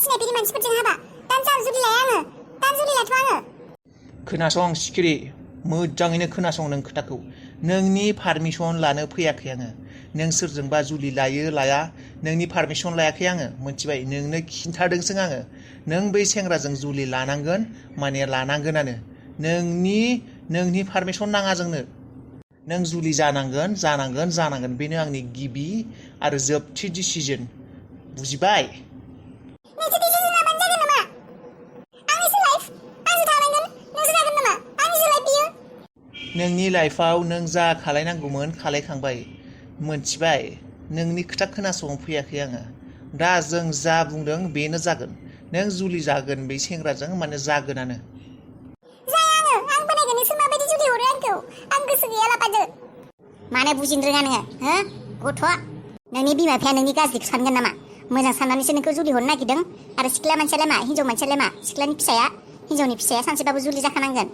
सिनायफेरि मानसिफोरजों हाबा दानजा जुलि लाया आङो दान जुलि लाथ'आ आङो खोनासं सिखिरि मोजाङैनो खोनासं नों खोथाखौ नोंनि पारमिसन लानो फैयाखै आङो नों सोरजोंबा जुलि लायो लाया नोंनि पारमिसन लायाखै आङो मोनथिबाय नोंनो खिन्थादोंसो आङो नों बै सेंग्राजों जुलि लानांगोन माने लानांगोनानो नोंनि पारमिसन नाङा जोंनो नों जुलि जानांगोन बेनो आंनि गिबि आरो जोबथि डिसिजन बुजिबाय नोंसोर डिसिजन लाबानो जागोन नामा आंनिसो लाइफ आंसो थानांगोन नोंसो जागोन नामा आंनिसो लाइफ बियो नोंनि लाइफआव नों जा खालायनांगौमोन खालायखांबाय मोनथिबाय नोंनि खोथा खोनासंनो फैयाखै आङो दा जों जा बुंदों बेनो जागोन नों जुलि जागोन बे सेंग्राजों माने जागोनानो जाया आं बानायगोन नोंसोर माबायदि जुलि हरो आंखौ आं गोसो गैया लाफादो मानो बुजिनो रोङा नोङो हो गथ' नोंनि बिमा बिफाया नोंनि गाज्रिखौ सानगोन नामा मोजां साननानैसो नोंखौ जुलि हरनो नागिरदों आरो सिख्ला मानसियालाय मा हिन्जाव मानसियालाय मा सिख्लानि फिसाया हिन्जावनि फिसाया सानसेबाबो जुलि जाखानांगोन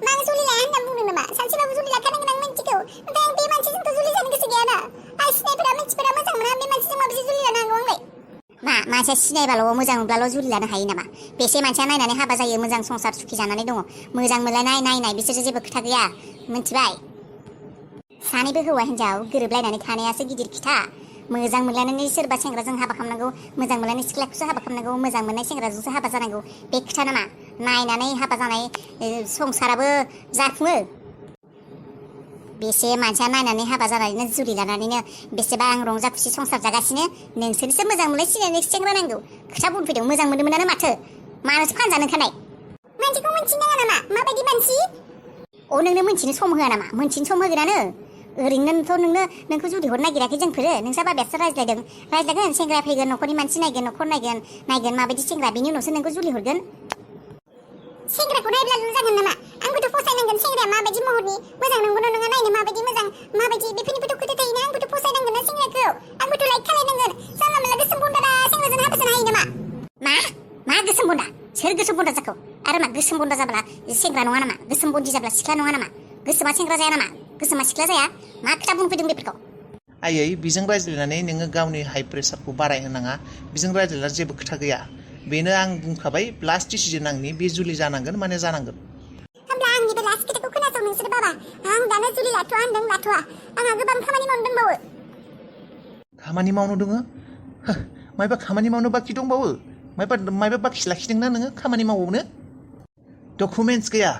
मा आं जुलि लाया होनना बुंदों नामा सानसेबाबो जुलि लाखानांगोन आं मिन्थिगौ ओमफ्राय आं बे मानसिजोंथ' जुलि जानो गोसो गैयाना आं सिनायफोरा मानसिफोरा मोजां मोना बे मानसिजों माबायदि जुलि लानो हागौ आंलाय मा मानसिया सिनायबाल' मोजां मोनब्लाल' जुलि लानो हायो नामा बेसे मानसिया नायनानै हाबा जायो मोजां संसार सुखि जानानै दङ मोजां मोनलायनाय नायनाय बिसोरजों जेबो खोथा गैया मिन्थिबाय सानैबो हौवा हिन्जाव गोरोबलायनानै थानायासो गिदिर खोथा मोजां मोनलायनानै सोरबा सेंग्राजों हाबा खालामनांगौ मोजां मोनलायनाय सिख्लाखौसो हाबा खालामनांगौ मोजां मोननाय सेंग्राजोंसो हाबा जानांगौ बे खोथा नामा नायनानै हाबा जानाय संसाराबो जाफुङो बेसे मानसिया नायनानै हाबा जानानैनो जुलि लानानैनो बेसेबां रंजा खुसि संसार जागासिनो नोंसोरसो मोजां मोनलाय सिनायनाय सेंग्रा नांगौ खोथा बुंफैदों मोजां मोनोमोनानो माथो मानोसो फानजानो ओंखारनाय मानसिखौ मोनथिनो नाङा नामा माबायदि मानसि अ नोंनो मोनथिनो सम होआ नामा मोनथिनो सम होगोनानो ओरैनोथ' नोंखौ जुलि हरनो नागिराखै जोंफोरो नोंसा बाबायासो रायज्लायगोन सेंग्रा फैगोन न'खरनि मानसि नायगोन न'खर नायगोन माबायदि सेंग्रा बेनि उनावसो नोंखौ जुलि हरगोन सेंग्राखौ नायब्लाल' जागोन नामा आंबोथ' फसायनांगोन सेंग्राया माबायदि महरनि मोजां नंगौना नङा नायनो माबायदि मोजां माबायदि बेफोरनिबोथ' खोथा थायोना आंबोथ' फसायनांगोन ना सेंग्राखौ आंबोथ' लाइक खालायनांगोन जानला मोनला गोसोम बन्दा सेंग्राजों हाबा जानो हायो नामा मा गोसोम बन्दा सोर गोसोम बन्दा जाखो आरो मा गोसोम बन्दा जाब्ला सेंग्रा नङा नामा गोसोम बन्दी जाब्ला सिख्ला नङा नामा गोसोमा सेंग्रा जाया नामा गोसोमा सिख्ला जाया मा खोथा बुंफैदों बेफोरखौ आयै बेजों रायज्लायनानै नोङो गावनि हाइ प्रेसारखौ बारायहोनाङा बेजों रायज्लायना जेबो खोथा गैया बेनो आं बुंखाबाय लास्ट डिसिजन आंनि बे जुलि जानांगोन माने जानांगोन होमब्ला आंनि बे लास्ट खोथाखौ खोनासं नोंसोर बाबा आं दानो जुलि लाथ'आ होनदों लाथ'आ आंहा गोबां खामानि मावनो दंबावो खामानि मावनो दङ मायबा खामानि मावनो बाखि दंबावो मायबा बाखि लाखिदोंना नोङो खामानि मावबावनो डकुमेन्टस गैया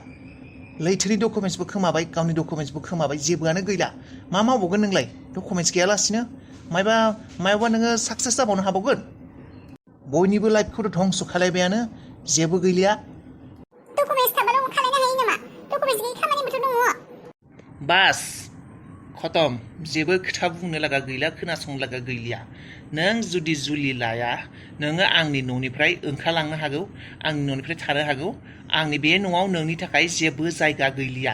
लैथोनि डकुमेन्टसबो खोमाबाय गावनि डकुमेन्टसबो खोमाबाय जेबोआनो गैला मा मावबावगोन नोंलाय डकुमेन्टस गैयालासिनो मायबा नोङो साक्सेस जाबावनो हाबावगोन बयनिबो लाइफखौथ' धंस खालायबायानो जेबो गैलिया डकुमेन्टस थाबाल' खालायनो हायो नामा डकुमेन्टस गैयै खामानिबोथ' दङ बास खतम जेबो खोथा बुंनो लागा गैला खोनासंनो लागा गैलिया नों जुदि जुलि लाया नोङो आंनि न'निफ्राय ओंखारलांनो हागौ आंनि न'निफ्राय थानो हागौ आंनि बे न'आव नोंनि थाखाय जेबो जायगा गैलिया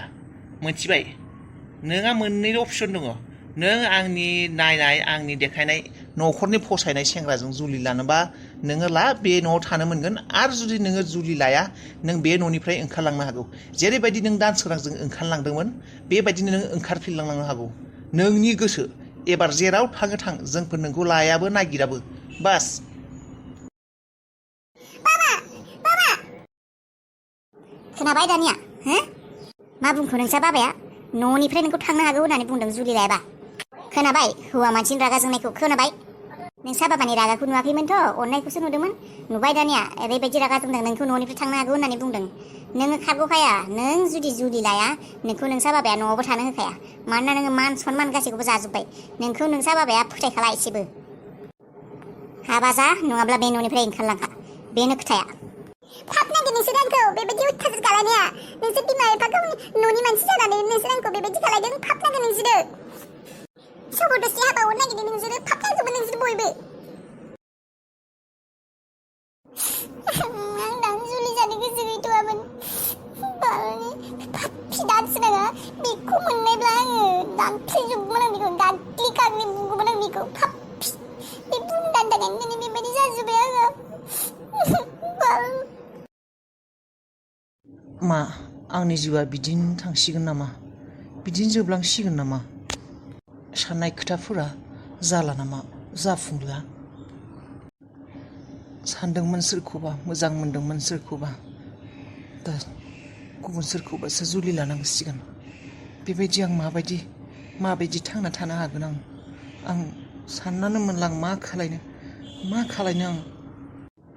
मोनथिबाय नोंहा मोननैल' अपसन दङ नों आंनि नायनाय आंनि देखायनाय न'खरनि फसायनाय सेंग्राजों जुलि लानोबा नोङो ला बे न'आव थानो मोनगोन आरो जुदि नोङो जुलि लाया नों बे न'निफ्राय ओंखारलांनो हागौ जेरैबायदि नों दानसोरांजों ओंखारलांदोंमोन बेबायदिनो नों ओंखारफिनलांनो हागौ नोंनि गोसो एबार जेराव थाङो थां जोंफोर नोंखौ लायाबो नागिराबो बास बाबा खोनाबाय दानिया मा बुंखो नोंसा बाबाया न'निफ्राय नोंखौ थांनो हागौ होननानै बुंदों जुलि लायाबा खोनाबाय हौवा मानसिनि रागा जोंनायखौ खोनाबाय नोंसा बाबानि रागाखौ नुवाखैमोनथ' अननायखौसो नुदोंमोन नुबाय दानिया ओरैबायदि रागा जोंदों नोंखौ न'निफ्राय थांनो हागौ होननानै बुंदों नोङो खारग'खाया नों जुदि जुलि लाया नोंखौ नोंसा बाबाया न'आवबो थानो होखाया मानोना नोङो मान सनमान गासैखौबो जाजोब्बाय नोंखौ नोंसा बाबाया फोथायखाला एसेबो हाबा जा नङाब्ला बे न'निफ्राय ओंखारलांखा बेनो खोथाया थाब नागिर नोंसोर आंखौ बेबायदि अयथासार खालायनाया नोंसोर बिमा बिफाखौ न'नि मानसि जानानै नोंसोर आंखौ बेबायदि खालायदों थाब नागिर नोंसोरो जबरदस्ति हाबा हरनो नागिरदों नोंसोरो थाब नागिरजोबो नोंसोर बयबो आं दानो जुलि जानो गोसो गैथ'वामोन पापि दानसोराङा बेखौ मोननायब्ला आङो दानफ्लेजोबगौमोन आं बेखौ दानख्लिखांनो बुगौमोन आं बेखौ पापि बे बुंदानि थाखायनो दिनै बेबायदि जाजोब्बाय आङो मा आंनि जिउआ बिदिनो थांसिगोन नामा बिदिनो जोबलांसिगोन नामा साननाय खोथाफोरा जाला नामा जाफुंला सानदोंमोन सोरखौबा मोजां मोनदोंमोन सोरखौबा दा गुबुन सोरखौबासो जुलि लानांसिगोन बेबायदि आं माबायदि थांना थानो हागोन आं साननानै मोनला आं मा खालायनो आं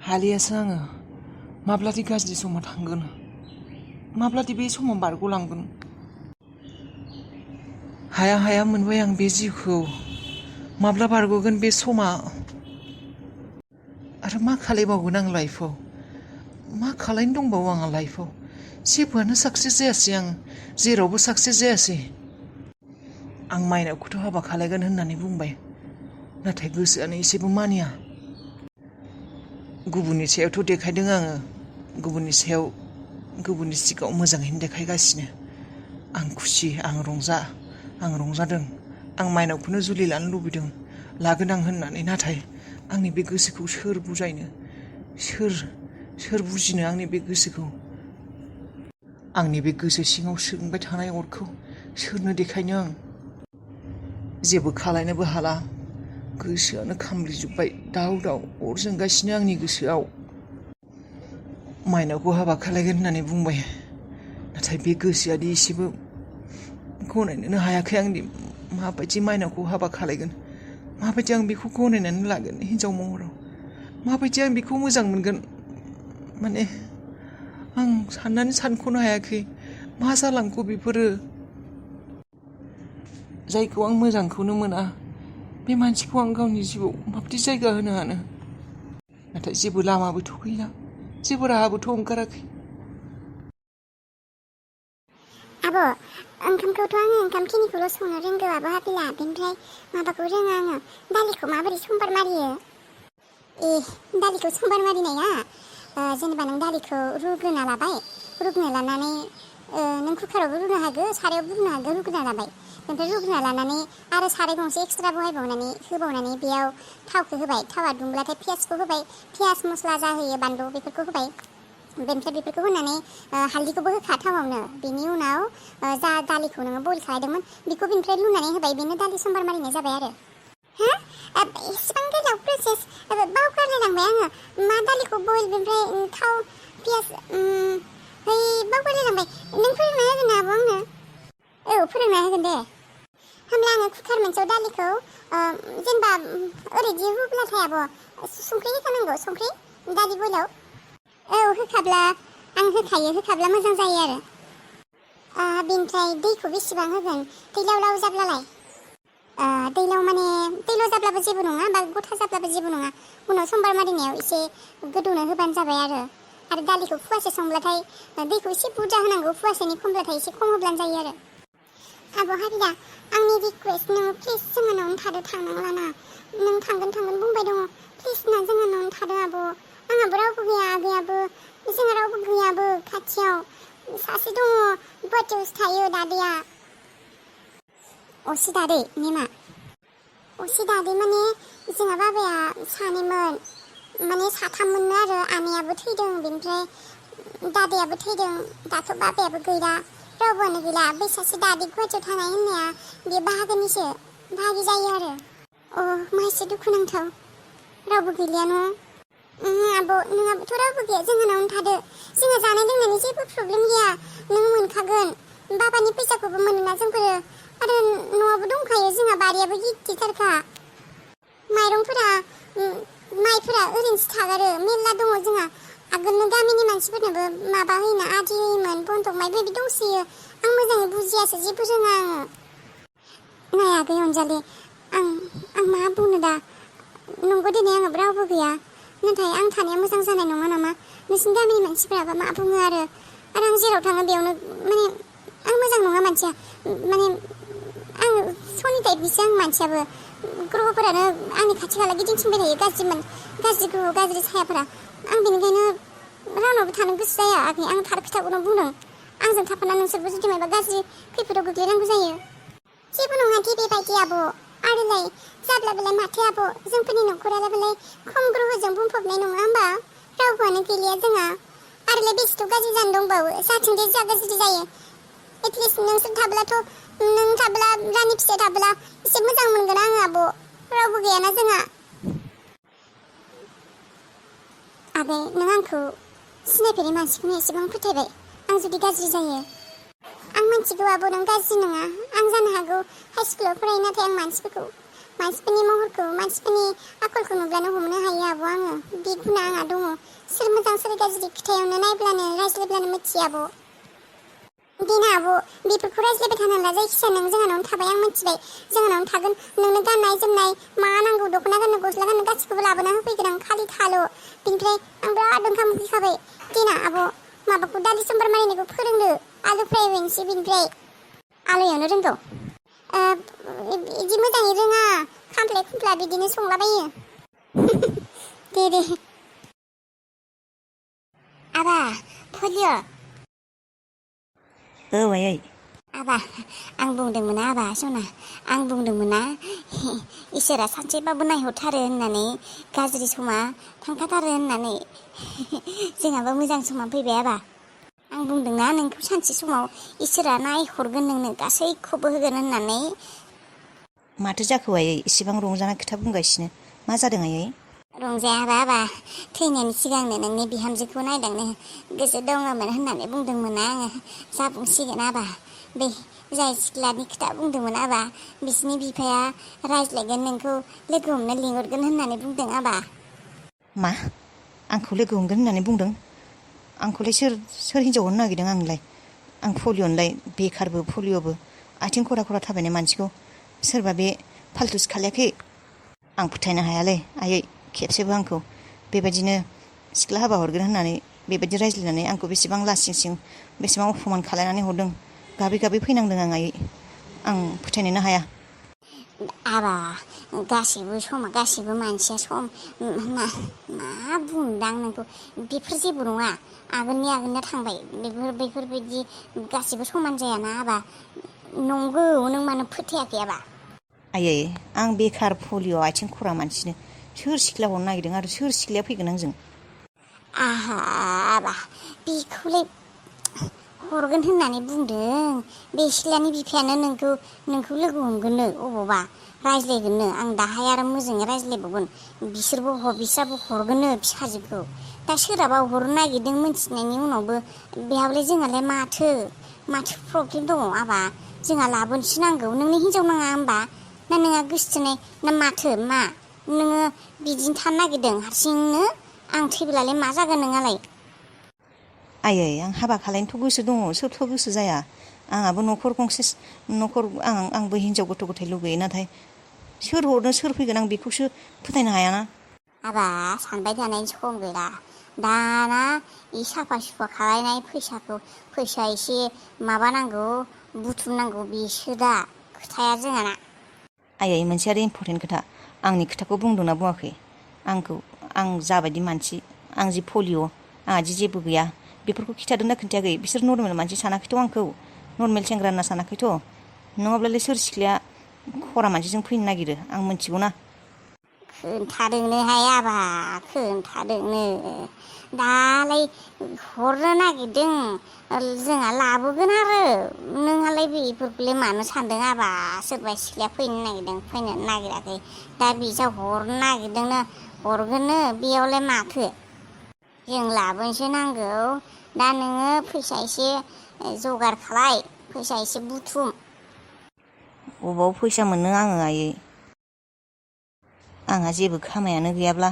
हालियासो आङो माब्लादि गाज्रि समा थांगोन माब्लादि बे समा बारग'लांगोन हाया मोनबाय आं बे जिउखौ माब्ला बारग'गोन बे समा आरो मा खालायबावगोन आं लाइफआव मा खालायनो दंबावो आंहा लाइफआव जेबोआनो साक्सेस जायासै आं जेरावबो साक्सेस जायासै आं माइनावखौथ' हाबा खालायगोन होननानै बुंबाय नाथाय गोसोआनो एसेबो मानिया गुबुननि सायावथ' देखायदों आङो गुबुननि सिगाङाव मोजाङैनो देखायगासिनो आं खुसि आं रंजादों आं माइनावखौनो जुलि लानो लुबैदों लागोन आं होननानै नाथाय आंनि बे गोसोखौ सोर बुजायनो सोर बुजिनो आंनि बे गोसोखौ आंनि बे गोसो सिङाव जोंबाय थानाय अरखौ सोरनो देखायनो आं जेबो खालायनोबो हाला गोसोआनो खामग्लिजोब्बाय दाउ अर जोंगासिनो आंनि गोसोआव माइनावखौ हाबा खालायगोन होननानै बुंबाय नाथाय बे गोसोआदि एसेबो गनायनोनो हायाखै आंनि माबायदि माइनावखौ हाबा खालायगोन माबायदि आं बेखौ गनायनानै लागोन हिनजाव महराव माबायदि आं बेखौ मोजां मोनगोन माने आं सानख'नो हायाखै मा जालांखो बेफोरो जायखौ आं मोजांखौनो मोना बे मानसिखौ आं गावनि जिउआव माबायदि जायगा होनो हानो नाथाय जेबो लामाबोथ' गैला जेबो राहाबोथ' ओंखाराखै आब' ओंखामखौथ' आङो ओंखामखिनिखौल' संनो रोंगौ आब' हाबिला बेनिफ्राय माबाखौ रोङा आङो दालिखौ माबोरै समबार मारियो दालिखौ समबार मारिनाया जेनेबा नों दालिखौ रुग्रोना लाबाय रुग्रोना लानानै नों कुकारावबो रुनो हागौ सारायावबो रुनो हागौ रुग्रोना लाबाय ओमफ्राय रुग्रोना लानानै आरो साराय गंसे एक्सट्रा होबावनानै बेयाव थावखौ होबाय थावा दुंब्लाथाय पियासखौ होबाय पियास मस्ला जा होयो बानलु बेफोरखौ होबाय बेनिफ्राय बेफोरखौ होनानै हालदैखौबो होखा थावावनो बेनि उनाव जा दालिखौ नोङो बइल खालायदोंमोन बेखौ बेनिफ्राय लुनानै होबाय बेनो दालि समबार मारिनाय जाबाय आरो एसेबां गोलाव प्रसेस बावगारलायलांबाय आङो मा दालिखौ बइल बेनिफ्राय थाव पियास बावगारलायलांबाय नों फोरोंना होगोन ना आब' आंनो औ फोरोंना होगोन दे होमब्ला आङो कुकार मोनसेयाव दालिखौ जेनेबा ओरैदि रुब्लाथाय आब' संख्रि होखानांगौ संख्रि दालि बइलाव औ होखाब्ला आं होखाब्ला मोजां जायो आरो बेनिफ्राय दैखौ बेसेबां होगोन दैलाव लाव जाब्लालाय दैलाव जाब्लाबो जेबो नङा बा गथा जाब्लाबो जेबो नङा उनाव समबार मारिनायाव एसे गोदौनो होबानो जाबाय आरो दालिखौ फुवासे संब्लाथाय दैखौ एसे बुरजा होनांगौ फुवासेनि खमब्लाथाय एसे खम होब्लानो जायो आरो आब' हाबिला आंनि रिकुवेस्ट नोङो प्लिज जोङो न'आवनो थादो थांनांला ना नों थांगोन बुंबाय दङ प्लिज ना जोङो न'आवनो थादो आब' आंहाबो रावबो गैया आगैयाबो जोंहा रावबो गैयाबो खाथियाव सासे दङ गुवाहाटियावसो थायो दादैया असे दादै नेमा असे दादै माने जोंहा बाबाया सानैमोन माने साथाममोननो आरो आनैयाबो थैदों बेनिफ्राय दादायाबो थैदों दाथ' बाबायाबो गैला रावबोआनो गैला बे सासे दादै गुवाहाटियाव थानाय होननाया बे बाहागि जायो आरो मा एसे दुखुनांथाव रावबो गैलिया न' आब' नोंहाबोथ' रावबो गैया जोंहानावनो थादो जोंहा जानाय लोंनायनि जेबो प्रब्लेम गैया नों मोनखागोन बाबानि फैसाखौबो मोनोना जोंफोरो आरो न'आवबो दंखायो जोंहा बारियाबो गिदिरथारखा माइरंफोरा माइफोरा ओरैनोसो थागारो मेरला दङ जोंहा आगोलनो गामिनि मानसिफोरनोबो माबा होयोना आदि होयोमोन बन्दक माइ बेबायदि दंसोयो आं मोजाङै बुजियासो जेबो रोङा आङो नाय आगै अनजालि आं मा बुंनो दा नंगौ दिनै आंहाबो रावबो गैया नाथाय आं थानाया मोजां जानाय नङा नामा नोंसिनि गामिनि मानसिफोराबा मा बुङो आरो आं जेराव थाङो बेयावनो माने आं मोजां नङा मानसिया माने आं सनि टाइपनिसो आं मानसियाबो ग्रहफोरानो आंनि खाथि खाला गिदिंथिंबाय थायो गाज्रि ग्रह गाज्रि सायाफोरा आं बेनिखायनो रावनावबो थानो गोसो जाया आगै आं थार खोथाखौनो बुंदों आंजों थाफाना नोंसोरबो जुदि माबा गाज्रि खैफोदाव गोग्लैनांगौ जायो जेबो नङा दे बेबायदि आब' आरोलाय जाब्लाबोलाय माथो आब' जोंफोरनि न'खरालाय खम ग्रहजों बुंफबनाय नङा होमबा रावबोआनो गैलिया जोंहा आरोलाय बेसेथ' गाज्रि जानो दंबावो जाथों दे जा गाज्रि जायो एटलिस्ट नोंसोर थाब्लाथ' नों थाब्ला रानि फिसाय थाब्ला एसे मोजां मोनगोन आङो आब' रावबो गैयाना जोंहा आगै नों आंखौ सिनायफेरै मानसिखौनो एसेबां फोथायबाय आं जुदि गाज्रि जायो आं मिथिगौ आब' नों गाज्रि नङा आं जानो हागौ हाइ स्कुलाव फरायो नाथाय आं मानसिफोरनि महरखौ मानसिफोरनि आखलखौ नुब्लानो हमनो हायो आब' आङो बे गुना आंहा दङ सोर मोजां सोर गाज्रि खोथायावनो नायब्लानो रायज्लायब्लानो मिथियो आब' देना आब' बेफोरखौ रायज्लायबाय थानांला जायखिजाया नों जोंहानावनो थाबाय आं मिथिबाय जोंहानावनो थागोन नोंनो गाननाय जोमनाय मा नांगौ दख'ना गाननो गस्ला गाननो गासिखौबो लाबोना होफैगोन आं खालि थाल' बिनिफ्राय आं बिराद ओंखाम उखैखाबाय देना आब' माबाखौ दालि सम्बार मारिनायखौ फोरोंदो आलु फ्राय होनोसै बिनिफ्राय आलु एवनो रोंगौ बिदि मोजाङै रोङा खामफ्लाय खुमफ्ला बिदिनो संलाबायो दे आबा फलिय' औ आयै आबा आं बुंदोंमोन आबा सना आं बुंदोंमोन ना इसोरा सानसेबाबो नायहरथारो होननानै गाज्रि समा थांखाथारो होननानै जोंहाबो मोजां समा फैबाय आबा आं बुंदोंना नोंखौ सानसे समाव इसोरा नायहरगोन नोंनो गासैखौबो होगोन होननानै माथो जाखो आयै इसेबां रंजानाय खोथा बुंगासिनो मा जादों आयै रंजायाबा आबा थैनायनि सिगांनो नोंनि बिहामजोखौ नायदांनो गोसो दङमोन होननानै बुंदोंमोन आङो जाफुंसिगोन आबा बे जाय सिख्लानि खोथा बुंदोंमोन आबा बिसिनि बिफाया रायज्लायगोन नोंखौ लोगो हमनो लिंहरगोन होननानै बुंदों आबा मा आंखौ लोगो हमगोन होननानै बुंदों आंखौलाय सोर हिनजाव हरनो नागिरदों आंलाय आं पलिअ'नोलाय बेखारबो पलिअ'बो आथिं खरा खरा थाबायनाय मानसिखौ सोरबा बे फाल्थुसो खालायाखै आं फोथायनो हायालै आयै खेबसेबो आंखौ बेबायदिनो सिख्ला हाबा हरगोन होननानै बेबायदि रायज्लायनानै आंखौ बेसेबां लासिंसिं बेसेबां अपमान खालायनानै हरदों गाबै गाबै फैनांदों आं आयै आं फोथायनोनो हाया आबा गासिबो मानसिया सम मा बुंदां नोंखौ बेफोर जेबो नङा आगोलनिया थांबाय बेफोरबायदि गासिबो समान जायाना आबा नंगौ नों मानो फोथायाखै आबा आयै आं बेखार पलिअ' आथिं खरा मानसिनो सोर सिख्ला हरनो नागिरदों आरो सोर सिख्लाया फैगोन आंजों आबा बेखौलाय हरगोन होननानै बुंदों बे सिख्लानि बिफायानो नोंखौ लोगो हमगोननो अबावबा रायज्लायगोननो आं दाहाय आरो मोजाङै रायज्लायबावगोन बिस्राबो हरगोननो फिसाजोखौ दा सोरहाबा हरनो नागिरदों मोनथिनायनि उनावबो बेहावलाय जोंहालाय माथो प्रब्लेम दङ आबा जोंहा लाबोनोसो नांगौ नोंनि हिनजाव नाङा होमबा ना नोंहा गोसोथोनाय ना माथो मा नोङो बिदिनो थानो नागिरदों हारसिंनो आं थैब्लालाय मा जागोन नोंहालाय आयै आं हाबा खालायनोथ' गोसो दङ सोरथ' गोसो जाया आंहाबो न'खर गंसे आंबो हिनजाव गथ' गथाय लुगैयो नाथाय सोर हरनो सोर फैगोन आं बेखौसो फोथायनो हायाना आबा सानबाय थानायनि सम गैला दाना इ साफा सुफा खालायनाय फैसा एसे माबानांगौ बुथुमनांगौ बेसो दा खोथाया जोंहाना आयै मोनसे आरो इम्परटेन्ट खोथा आंनि खोथाखौ बुंदोंना बुङाखै आं जाबायदि मानसि आं जि पलिअ' आंहा जि जेबो गैया बेफोरखौ खिन्थादोंना खिन्थायाखै बिसोर नर्मेल मानसि सानाखैथ' आंखौ नर्मेल सेंग्रा होनना सानाखैथ' नङाब्लालाय सोर सिख्लाया खरा मानसिजों फैनो नागिरो आं मिथिगौना खोन्थादोंनोहाय आबा खोन्थादोंनो दालाय हरनो नागिरदों जोंहा लाबोगोन आरो नोंहालाय बेफोरखौलाय मानो सानदों आबा सोरबा सिख्लाया फैनो नागिराखै दा बिजा हरनो नागिरदोंनो हरगोननो बेयावलाय माथो जों लाबोनोसो नांगौ दा नोङो फैसा एसे जगार खालाय फैसा एसे बुथुम बबाव फैसा मोननो आङो आयै आंहा जेबो खामायानो गैयाब्ला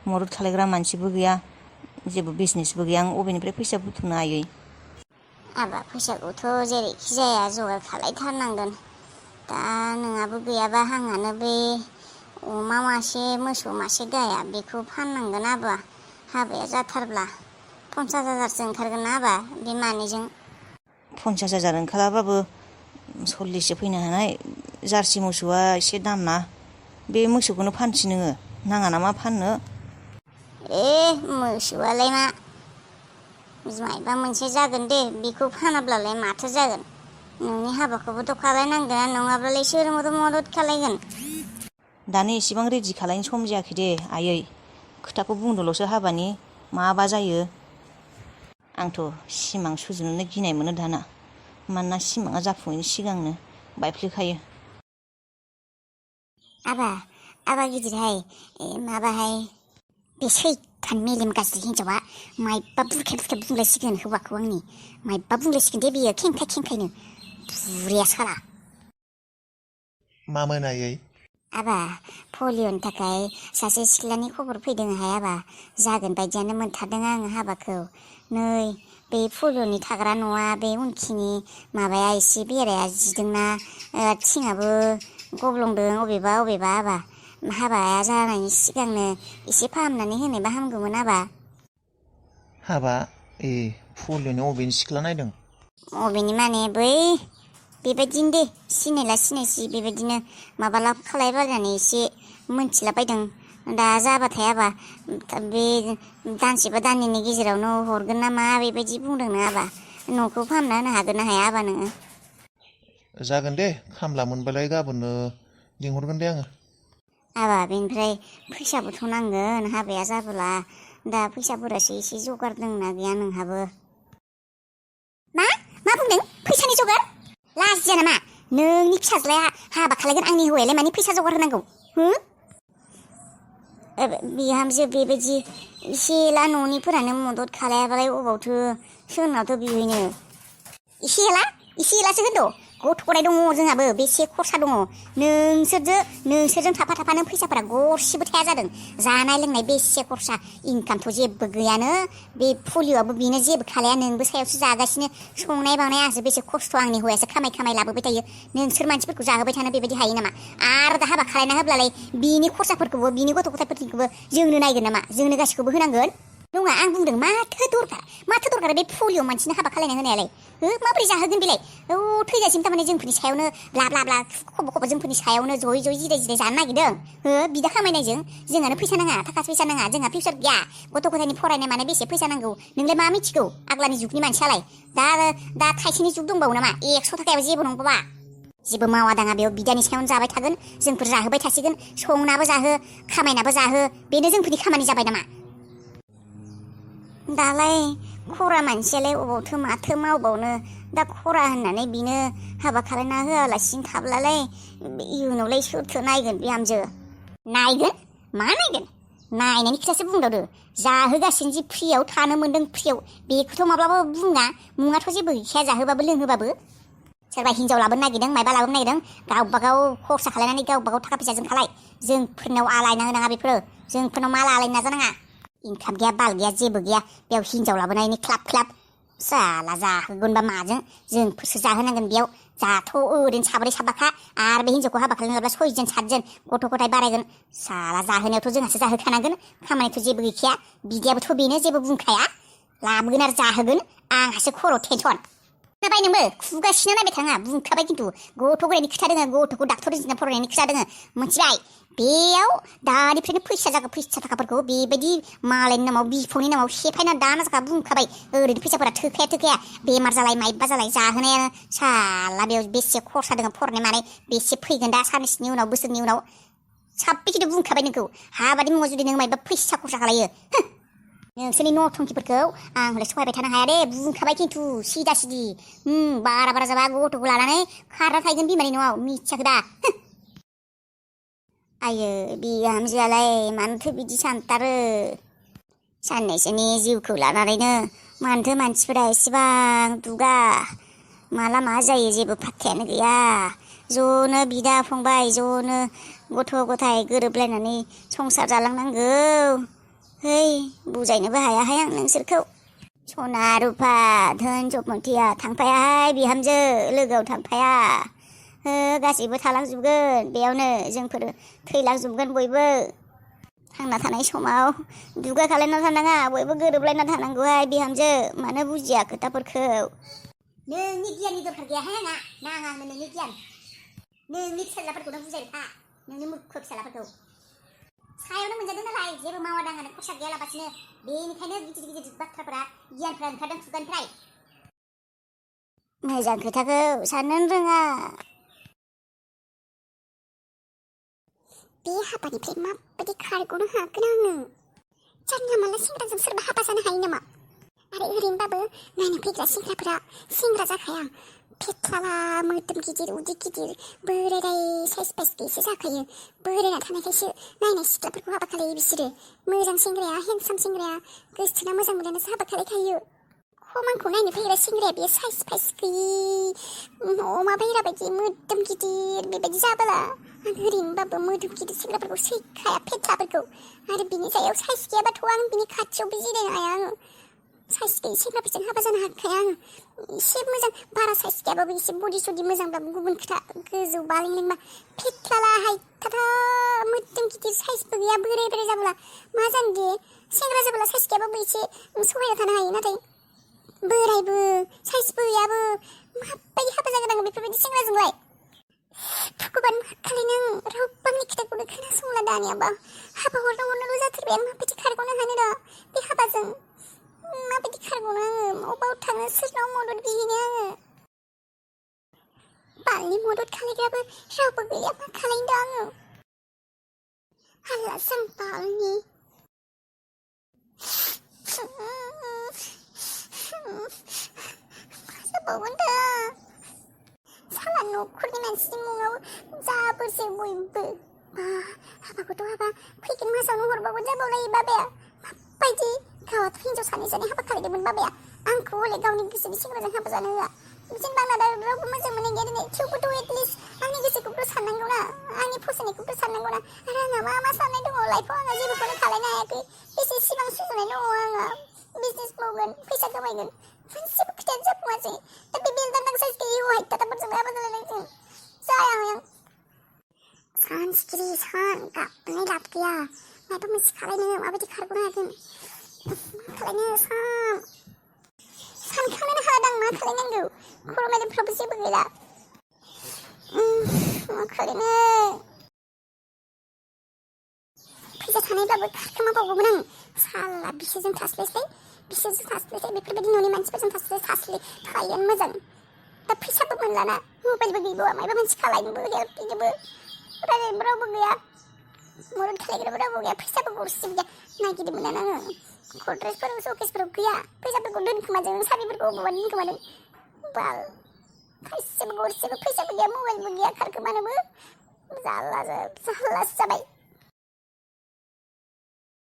मदद खालायग्रा मानसिबो गैया जेबो बिजनेसबो गैया आं अबेनिफ्राय फैसा बुथुमनो आयै आबा फैसाखौथ' जेरैखि जाया जगार खालायथारनांगोन दा नोंहाबो गैयाबा आंहानो बे अमा मासे मोसौ मासे गाया बेखौ फाननांगोन आबा हाबाया जाथारब्ला 50,000सो ओंखारगोन ना आबा बे मानैजों 50,000 ओंखाराबाबो 40सो फैनो हानाय जार्सि मोसौआ एसे दाम ना बे मोसौखौनो फानसै नोङो नाङा नामा फाननो मोसौआलाय मा मायबा मोनसे जागोन दे बेखौ फानाब्लालाय माथो जागोन नोंनि हाबाखौबोथ' खालायनांगोन नङाब्लालाय सोर मदद खालायगोन दानो एसेबां रेडि खालायनो सम जायाखै दे आयै खोथाखौ बुंदोल'सो हाबानि माबा जायो आंथ' सिमां सुजुनोनो गिनाय मोनो दाना मानोना सिमाङा जाफुङैनि सिगांनो बायफ्लेखायो आबा गिदिरहाय माबाहाय बे एफान मेलेम गाज्रि हिन्जावा मायबा बुरखेब बुंलायसिगोन हौवाखौ आंनि मायबा बुंलायसिगोन दे बियो खेंखायनो बुरिया साला मा मोनायै आबा पलिअनि थाखाय सासे सिख्लानि खबर फैदों हायाबा जागोन बायदियानो मोनथारदों आङो हाबाखौ नै बे पलिअनि थाग्रा न'आ बे उनखिनि माबाया एसे बेराया जिदोंना थिङाबो गब्लंदों अबेबा आबा हाबाया जानायनि सिगांनो एसे फाहामनानै होनायबा हामगौमोन आबा हाबा पलिअनि अबेनि सिख्ला नायदों अबेनि माने बै बेबायदिनो दे सिनायला सिनायसि बेबायदिनो माबा लाब खालायबायनानै एसे मोनथिला बायदों दा जाबाथाय आबा बे दानसे बा दाननैनि गेजेरावनो हरगोन ना मा बेबायदि बुंदोंनो आबा न'खौ फाहामना होनो हागोन ना हाया आबा नोङो जागोन दे खामला मोनबालाय गाबोननो लिंहरगोन दे आङो आबा बेनिफ्राय फैसाबोथ' नांगोन हाबाया जाबोला दा फैसाफोरासो एसे जगार दंना गैया नोंहाबो मा बुंदों फैसानि जगार लाजिया नामा नोंनि फिसाज्लाया हाबा खालायगोन आंनि हौवायालाय मानि फैसा जगार होनांगौ बिहामजो बेबायदि एसेला न'निफोरानो मदद खालायाबालाय अबावथो सोरनावथ' बिहैनो एसेलासो होनद' गथ' गथाय दङ जोंहाबो बेसे खरसा दङ नोंसोरजों थाफानो फैसाफोरा गरसेबो थाया जादों जानाय लोंनाय बेसे खरसा इनकामथ' जेबो गैयानो बे पलिअआबो बेनो जेबो खालाया नोंबो सायावसो जागासिनो संनाय बावनाय आंहासो बेसे खस्थ' आंनि हौवायासो खामाय लाबोबाय थायो नोंसोर मानसिफोरखौ जाहोबाय थानो बेबायदि हायो नामा आरो दा हाबा खालायना होब्लालाय बिनि खरसाफोरखौबो बिनि गथ' गथायफोरखौबो जोंनो नायगोन नामा जोंनो गासिखौबो होनांगोन नङा आं बुंदों माथो दरकार बे पलिअ मानसिनो हाबा खालायना होनायालाय माबोरै जाहोगोन बेलाय थैजासिम थारमाने जोंफोरनि सायावनो ब्ला खब जोंफोरनि सायावनो जयै जिराय जानो नागिरदों बिदा खामायनायजों जोंहानो फैसा नाङा थाखा फैसा नाङा जोंहा फिउचार गैया गथ' गथायनि फरायनाय माने बेसे फैसा नांगौ नोंलाय मा मिथिगौ आग्लानि जुगनि मानसियालाय दा थाइसेनि जुग दंबावो नामा 100 थाखायाबो जेबो नंबावा जेबो मावा दाङा बेयाव बिदानि सायावनो जाबाय थागोन जोंफोर जाहोबाय थासिगोन संनाबो जाहो खामायनाबो जाहो बेनो जोंफोरनि खामानि जाबाय नामा दालाय खरा मानसियालाय अबावथो माथो मावबावनो दा खरा होननानै बिनो हाबा खालायना होआलासिनो थाब्लालाय इयुनावलाय सोरथो नायगोन बिहामजो नायगोन मा नायगोन नायनायनि खोथासो बुंदावदो जाहोगासिनो जि फ्रियाव थानो मोन्दों फ्रियाव बेखौथ' माब्लाबाबो मुङाथ' जेबो गैखाया जाहोबाबो लोंहोबाबो सोरबा हिनजाव लाबोनो नागिरदों मायबा लाबोनो नागिरदों गावबागाव खरसा खालायनानै गावबागाव थाखा फैसाजों खालाय जोंफोरनाव आलायना होनाङा बेफोरो जोंफोरनाव माला आलायनो नाजानाङा इनकाम गैया बाल गैया जेबो गैया बेयाव हिनजाव लाबोनायनि ख्लाब साला जाहोगोनबा माजों जोंफोरसो जाहोनांगोन बेयाव जाथ' ओरैनो साब्रै साबाखा आरो बे हिनजावखौ हाबा खालामनोब्ला 6 जन 7 जन गथ' गथाय बारायगोन साला जाहोनायावथ' जोंहासो जाहोखानांगोन खामानिथ' जेबो गैखाया बिदियाबोथ' बेनो जेबो बुंखाया लाबोगोन आरो जाहोगोन आंहासो खर' टेनसन खोनाबाय नोंबो खुगासिनो नायबाय थाङा बुंखाबाय खिन्थु गथ' गथायनि खोथा दोङो गथ'खौ डाक्टर इन्जिनियार फरायनायनि खोथा दोङो मिथिबाय बेयाव दानिफ्रायनो फैसा थाखाफोरखौ बेबायदि मालायनि नामाव बिफावनि नामाव सेफायना दाना जाखा बुंखाबाय ओरैनो फैसाफोरा थोखाया बेमार जालाय मायबा जालाय जाहोनायानो साला बेयाव बेसे खरसा दङ फरायनाय मानाय बेसे फैगोन दा साननैसोनि उनाव बोसोरनि उनाव साब्बै खिन्थु बुंखाबाय नोंखौ हाबानि मुङाव जुदि नों मायबा फैसा खरसा खालायो नोंसोरनि न'थंखिफोरखौ आंलाय सहायबाय थानो हाया दे बुंखाबाय खिन्थु सिदा सिदि बारा जाबा गथ'खौ लानानै खारना थाहैगोन बिमानि न'आव मिथियाखै दा आयो बिहामजोआलाय मानोथो बिदि सानथारो साननैसोनि जिउखौ लानानैनो मानोथो मानसिफोरा एसेबां दुगा माला मा जायो जेबो फात्तायानो गैया ज'नो बिदा फंबाय ज'नो गथ' गथाय गोरोबलायनानै संसार जालांनांगौ है बुजायनोबो हायाहाय आं नोंसोरखौ सना रुफा धोन सम्पथिया थांफायाहाय बिहामजो लोगोआव थांफाया गासैबो थालांजोबगोन बेयावनो जोंफोर थैलांजोबगोन बयबो थांना थानाय समाव दुगा खालायना थानाङा बयबो गोरोबलायना थानांगौहाय बिहामजो मानो बुजिया खोथाफोरखौ नोंनि गियाननि दरखार गैयाहाय आंहा नाङा आंनो नोंनि गियान नोंनि फिसाज्लाफोरखौनो बुजायफा नोंनि मुर्ख फिसाज्लाफोरखौ सायावनो मोनजादों नालाय जेबो मावा दाङानो खरसा गैयालाबासिनो बेनिखायनो गिदिर बाथ्राफोरा गियानफोरा ओंखारदों खुगानिफ्राय मोजां खोथाखौ साननो रोङा बे हाबानिफ्राय माबायदि खारग'नो हागोन आङो जानला मानला सेंग्राजों सोरबा हाबा जानो हायो नामा आरो ओरैनोबाबो नायनो फैग्रा सेंग्राफोरा सेंग्रा जाखाया फेथ्लाला मोदोम गिदिर उदै गिदिर बोरायराय साइस पाइस गैयैसो जाखायो बोरायना थानायखायसो नायनाय सिख्लाफोरखौ हाबा खालायो बिसोरो मोजां सेंग्राया हेन्डसाम सेंग्राया गोसथोना मोजां मोननानैसो हाबा खालायखायो खम आंखौ नायनो फैग्रा सेंग्राया बेयो साइस पाइस गैयि अमा बायरा बायदि मोदोम गिदिर बेबायदि जाबोला आं ओरैनोबाबो मोदोम गिदिर सेंग्राफोरखौ सैखाया फेथ्लाफोरखौ आरो बिनि सायाव साइस गैयाबाथ' आं बिनि खाथियावबो जिरायनो हाया आङो साइस गैयि सेंग्राफोरजों हाबा जानो हाखाया आङो एसे मोजां बारा साइस गैयाबाबो एसे बडि सडि मोजांब्लाबो गुबुन खोथा गोजौ बालेंलेंबा फेथ्लाला हायथाथा मोदोम गिदिर साइसबो गैया बोराय बोराय जाब्ला मा जानो दे सेंग्रा जाब्ला साइस गैयाबाबो एसे सहायना थानो हायो नाथाय बोरायबो साइसबो गैयाबो माबायदि हाबा जागोन आङो बेफोरबायदि सेंग्राजोंलाय थुखुबानो मा खालायनो आं रावबो आंनि खोथाखौनो खोनासंला दानियाबा हाबा हरनांगौल' जाथारबाय आं माबायदि खारग'नो हानो दा बे हाबाजों माबायदि खारग'नो आङो अबाव थाङो सोरनाव मदद बिहैनो आङो बालनि मदद खालायग्राबो रावबो गैया मा खालायनो दा आङो हाल्ला जों बालनि जाबावगोन दा साला न'खरनि मानसिनि मुङाव जाबोरसै बयबो हाबाखौथ' हाबा फैगोन मासावनो हरबावगोन जाबावलायो बाबाया माबायदि गावहाथ' हिनजाव सानै हाबा खालायदोंमोन बाबाया आंखौ हले गावनि गोसोनि सेंग्राजों हाबा जानो होआ जेनेबा आंना दा रावबो मोजां मोननाय गैया दिनै थेवबोथ' एटलिस्ट आंनि गोसोखौथ' साननांगौना आंनि फसायनायखौथ' साननांगौना आरो आंहा मा साननाय दङ लाइफआव आङो जेबोखौनो खालायनो हायाखै बेसे सिमां सुजुनाय दङ आंहा बिजनेस मावगोन फैसा खामायगोन मोनसेबो खोथायानो जाफुङासै दा बे बेलदान्दां साइस गैयि हायथाथाफोरजों हाबा जालायनायजों जाया आं सान सिखिरि सान गाबनाय लाब गैया माबा मोनसे खालायनो माबायदि खारग'नो हागोन मा खालायनो सानखांनोनो हालादां मा खालायनांगौ खर' मेलेमफ्रावबो जेबो गैला मा खालायनो फैसा थानायब्लाबो खारखोमाबावगौमोन आं साला बिसोरजों थास्लायस्लाय बेफोरबायदि न'नि मानसिफोरजों थास्लाय थायोआनो मोजां दा फैसाबो मोनलाना मबाइलबो गैबावा माबा मोनसे खालायनोबो हेल्प बिनोबो रायलायनोबो रावबो गैया मदद खालायग्राबो रावबो गैया फैसाबो गरसेबो गैया नागिरदोंमोन आङो गद्रेजफोराव शकेसफोराव गैया फैसाफोरखौ दोनखोमादों साबिफोरखौ बबावबा दोनखोमादों बाल थाइसेबो गरसेबो फैसाबो गैया मबाइलबो गैया खारखोमानोबो जारलासो जाबाय